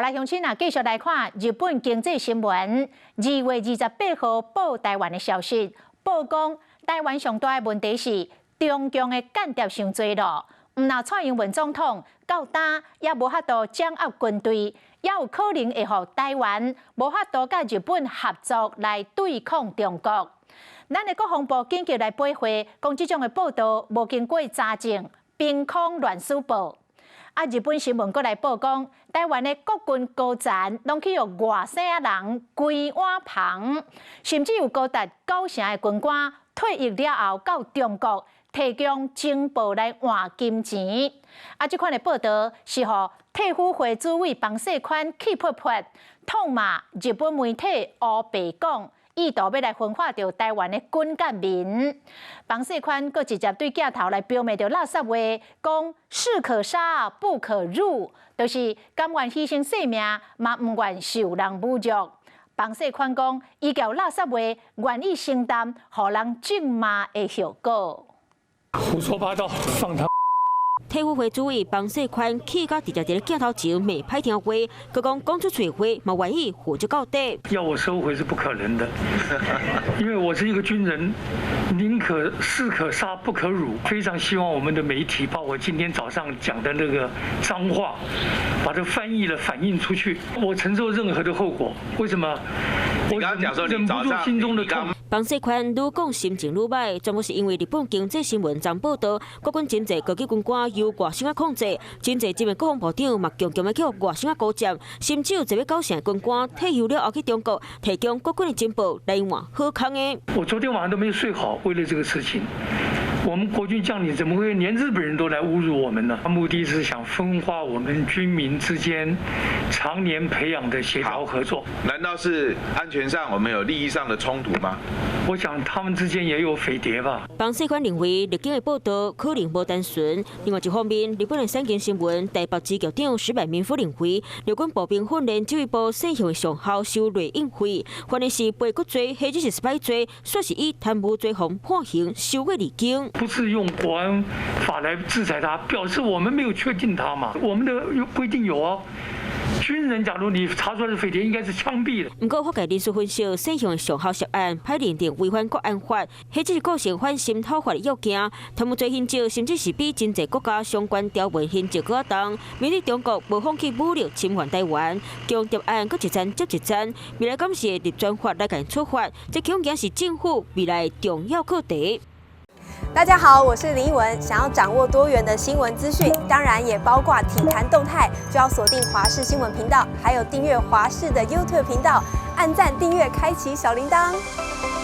來鄉親啊，繼續來看日本經濟新聞，2月28號報台灣的消息，報講台灣上大的問題是中共的間諜傷濟咯。毋但蔡英文總統到今也無法度掌握軍隊，也有可能會予台灣無法度佮日本合作來對抗中國。咱的國防部緊急來駁回，講這種的報道無經過查證，憑空亂傢報。啊！日本新聞閣來報講，台灣的國軍高層攏去予外省人規碗捧，甚至有高達九成的軍官退役了後到中國提供情報來換金錢。啊！這款的報道是予退輔會主委彭世寬氣噗噗，痛罵日本媒體烏白講，意圖欲來分化著台灣的軍甲民。彭世寬閣直接對鏡頭來表明著垃圾話，講士可殺不可辱，就是甘願犧牲性命，嘛毋願受人侮辱。彭世寬講，伊講垃圾話，願意承擔予人咒罵的後果。胡說八道，放他！退輔會主委彭世寬氣甲直接佇鏡頭前罵歹聽話，閣講講出喙話嘛願意負責到底。要我收回是不可能的，因為我是一個軍人，寧可士可殺不可辱。非常希望我們的媒體把我今天早上講的那個髒話，把它翻譯了反映出去，我承受任何的後果。為什麼？我忍不住心中的痛。彭世寬愈講心情愈䆀，全部是因為日本經濟新聞昨報道，國軍真濟高級軍官由外省仔控制，真濟這名國防部長嘛強強欲去予外省仔勾結，甚至有一位九成軍官退休了後去中國提供國軍的情報來換好康的。我昨天晚上都沒睡好，為了這個事情，我們國軍將領怎麼會連日本人都來侮辱我們呢？目的是想分化我們軍民之間常年培養的協調合作。難道是安全上我們有利益上的衝突嗎？我想他們之間也有匪諜吧。彭世寬認為，日經的報道可能無單純。另外一方面，日本的產經新聞台北支局長矢板明夫認為，陸軍步兵訓練指揮部姓向的上校收內應費，犯的是背骨罪或者是失敗罪，算是以貪污罪予判刑，收過離境。不是用國安法來制裁他，表示我們沒有確定他嘛？我們的規定有哦。軍人，假如你查出來是匪諜，應該是槍斃的。毋過，法界人士分析，姓向的上校涉案，歹認定違反國安法，或者是構成反滲透法的要件，貪污罪刑責甚至是比真濟國家相關條文刑責閣較重。面對中國無放棄武力侵犯台灣，共諜案閣一單接一單，未來敢是會立專法來共處罰？這恐驚是政府未來重要課題。大家好，我是林奕文。想要掌握多元的新聞資訊，當然也包括體壇動態，就要鎖定華視新聞頻道，還有訂閱華視的 YouTube 頻道，按讚、訂閱、開啟小鈴鐺。